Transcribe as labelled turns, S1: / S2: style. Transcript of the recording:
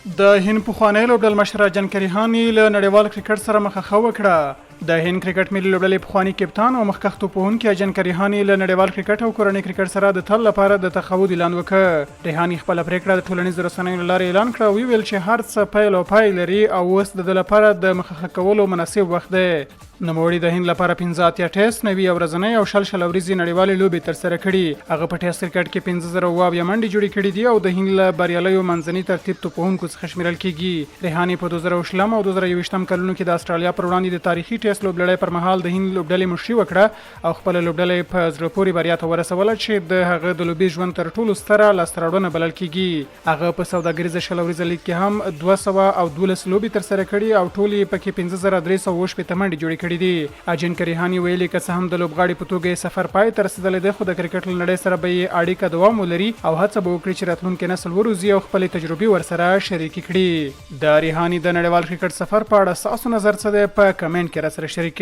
S1: د هند پخوانی لوبډلمشر اجنکه ریحاني له نړیوال کرکټ سره مخه ښه وکړه. د هند کرکټ ملي لوبډلې پخوانی کپتان او مخکښ توپوهونکي اجنکه ریحاني له نړیوال کرکټ او کورني کرکټ سره د تل لپاره د تقاعد اعلان وکړ. ریحاني خپله پرېکړه د ټولنیزو رسنیو له لارې اعلان کړه او وویل چې هر څه پیل او پای لري او اوس د ده لپاره د مخه ښه کولو مناسب وخت دی. نوموړي د هند لپاره 85 ټیسټ، 90 یو ورځنۍ او 20 20 اوریزې نړیوالې لوبې ترسره کړي. هغه په ټیسټ کرکټ کې 5070 منډې جوړې کړې دي او د هند له بریالیو منځني ترتیب توپوهونکو څخه شمیرل کیږي. ریحاني په 2020 او 2021 کلونو کې د اسټرالیا پر وړاندې د تاریخي ټیسټ لوبلړۍ پر مهال د هند لوبډلې مشري وکړه او خپله لوبډله یې په زړه پورې بریا ته ورسوله چې د هغه د لوبیز ژوند تر ټولو ستره لاسته راوړنه بلل کیږي. هغه په سوداګریزه 20 اوریزه لیګ کې هم 212 لوبې ترسره کړي او ټولې یې پکې 5367 منډې جوړې کړې دي. اجینکه ریحاني ویلي، که څه هم د لوبغاړي په توګه یې سفر پای ته رسېدلی دی، خو د کرکټ له نړۍ سره به یې اړیکه دوام ولري او هڅه به وکړي چې راتلونکی نسل وروزي او خپلې تجربې ورسره شریکې کړي. د ریحاني د نړیوال کرکټ سفر په اړه ستاسو نظر څه دی؟ په کمنټ کې راسره شریک کړئ.